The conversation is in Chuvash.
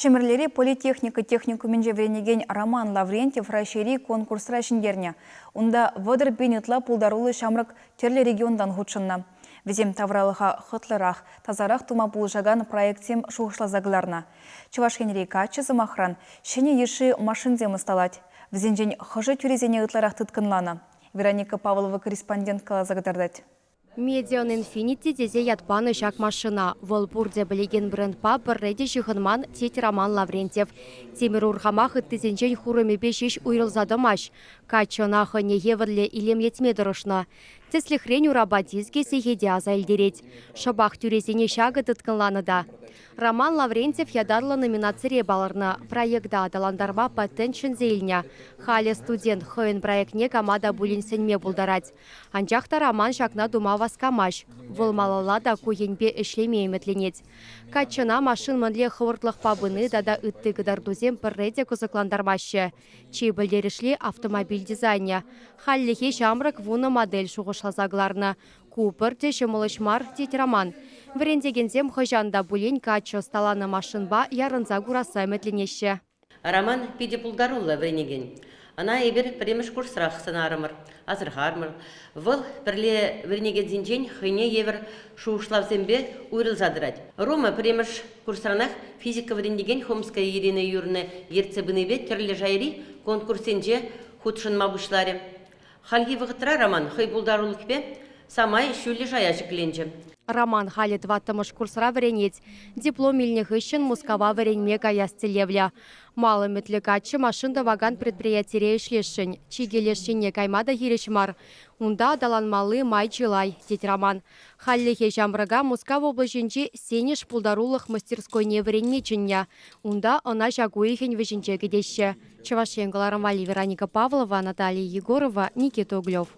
Ҫӗмӗрлери политехника техникумӗнче вӗренекен Роман Лаврентьев Раҫҫейри конкурсра ҫӗнтернӗ. Унта 30 пин ытла пултаруллӑ ҫамрӑк тӗрлӗ регионтан хутшӑннӑ. Вӗсем тавралӑха хӑтлӑрах, тасарах тума пулӑшакан проектсем шухӑшласа кӑларнӑ. Чӑваш Енри каччӑ, сӑмахран, ҫӗнӗ йышши машинсем ӑсталать. Вӗсенчен хӑшӗ тӳресене ытларах тыткӑнланӑ? Вероника Павлова корреспондент каласа кӑтартать. Medion Infinity тесе ят панӑ ҫак машина. Вӑл пурте пӗлекен брендпа пӗрре те ҫыхӑнман, тет Роман Лаврентьев. Тимӗр урхамах ыттисенчен хурӑмӗпе ҫеҫ уйрӑлса тӑмасть. Каччӑ ӑна хӑйне евӗрлӗ илемлетме тӑрӑшнӑ. Тӗслӗхрен, урапа дискӗ сехете аса илтерет. Шӑпах тӳресене ҫакӑ тыткӑнланӑ та. Роман Лаврентьев ятарлӑ номинацире палӑрнӑ проекта аталантарма патент ҫӗнсе илнӗ. Халӗ студент хӑйӗн проектне кама та пулин сӗнме пултарать. Анчах та Роман ҫакна тума васкамасть. Вӑл малалла та ку енпе ӗҫлеме ӗмӗтленет. Каччӑна машин мӗнле хӑвӑртлӑхпа пыни тата ытти кӑтартусем пӗрре те кӑсӑклантармаҫҫӗ. Чи пӗлтерӗшли, автомобиль дизайнӗ. Хальлӗхе ҫамрӑк вунӑ модель шухӑшласа кӑларнӑ. Ку пӗртте ҫӑмӑл ӗҫ мар, тет Роман. Вӗрентекенсем хӑҫан та пулин каччӑ ӑсталанӑ машинпа ярӑнса курасса ӗмӗтленеҫҫӗ. Роман питӗ пултаруллӑ вӗренекен. Ӑна эпир пӗрремӗш курсрах сӑнарӑмӑр, асӑрхарӑмӑр. Вӑл пӗрле вӗренекенсенчен хӑйне евӗр шухӑшлавсемпе уйрӑлса тӑрать. Рома пӗрремӗш курсранах физика вӗрентекен Хомская Ирина Юрьевна ертсе пынипе тӗрлӗ шайри конкурссенче хутшӑнма пуҫларӗ. Хальхи вӑхӑтра Роман хӑй пултарулӑхӗпе самай ҫӳллӗ шая ҫӗкленчӗ. Роман халӗ тӑваттӑмӗш курсра вӗренет. Диплом илнӗ хыҫҫӑн Мускава вӗренме каяс тӗллевлӗ. Мал ӗмӗтлӗ каччӑ машин тӑвакан предприятире ӗҫлесшӗн. Чикӗ леш енне кайма та хирӗҫ мар. Унта аталанмалли май чылай, тет Роман. Хальлӗхе ҫамрӑка Мускав облаҫӗнчи Сенеж пултарулӑх мастерскойне вӗренме чӗннӗ. Унта ӑна ҫак уйӑхӗн вӗҫӗнче кӗтеҫҫӗ. Чӑваш Ен кӑларӑм валли Вероника Павлова, Наталья Егорова, Никита Углев.